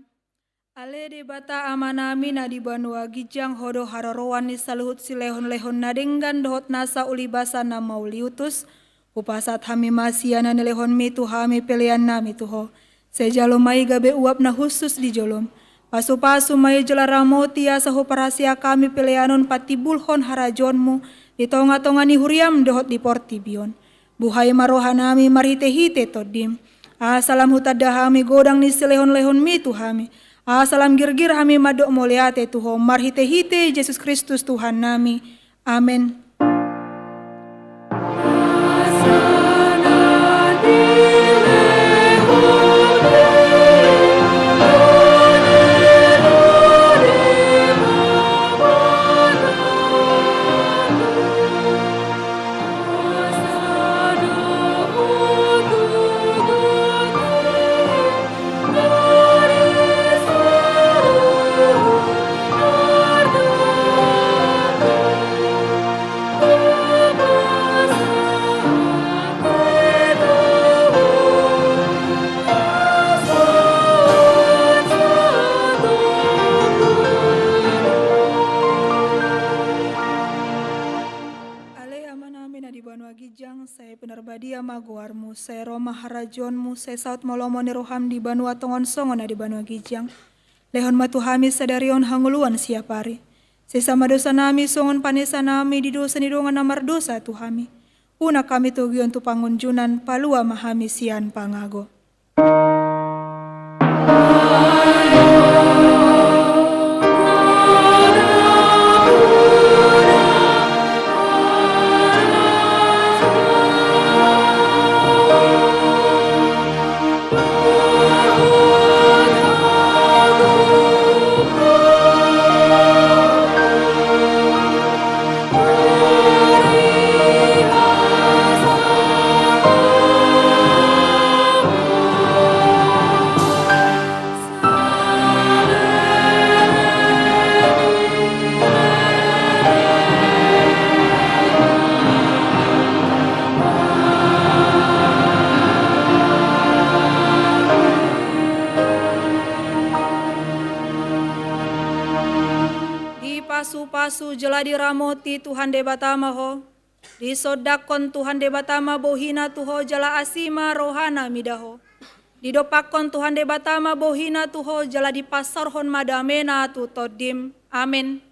Ale Debata Amanami na di banua ginjang, Ho do haroroan ni saluhut silehonlehon na denggan dohot nasa ulibasan na mauliutus. Hupasahat hami ma sian na nilehonMi tu hami peleannami tu Ho. Sai jalo ma i gabe uap na hushus di joloM. Pasupasu ma i jala ramoti asa huparhaseang hami pelean on patimbulhon harajaonMu di tongatonga ni huriaM dohot di portibi on. Buhai ma rohanami marhitehite TondiM. Asa lam hutanda hami godang ni silehonlehonMi tu hami. Asa lam girgir hami mandok mauliate tu Ho marhitehite Jesus Kristus Tuhannami. Amen. Ale Amanami na di banua ginjang, sai pinarbadia ma goarMu, sai ro ma harajaonMu, sai saut ma lomo ni rohaM di banua tonga on songon na di banua ginjang. Lehon ma tu hami sadari on hangoluan siapari. Sesa ma dosanami songon panesanami di dosa ni dongan na mardosa tu hami. Unang hami togion tu pangunjunan, palua ma hami sian pangago. Dipasupasu jala diramoti Tuhan Debata ma ho. Disondangkon Tuhan Debata ma bohiNa tu ho jala asi ma rohaNa mida ho. Didompakkon Tuhan Debata ma bohiNa tu ho jala dipasaorhon ma dameNa tu tondim. Amen.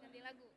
Ganti lagu.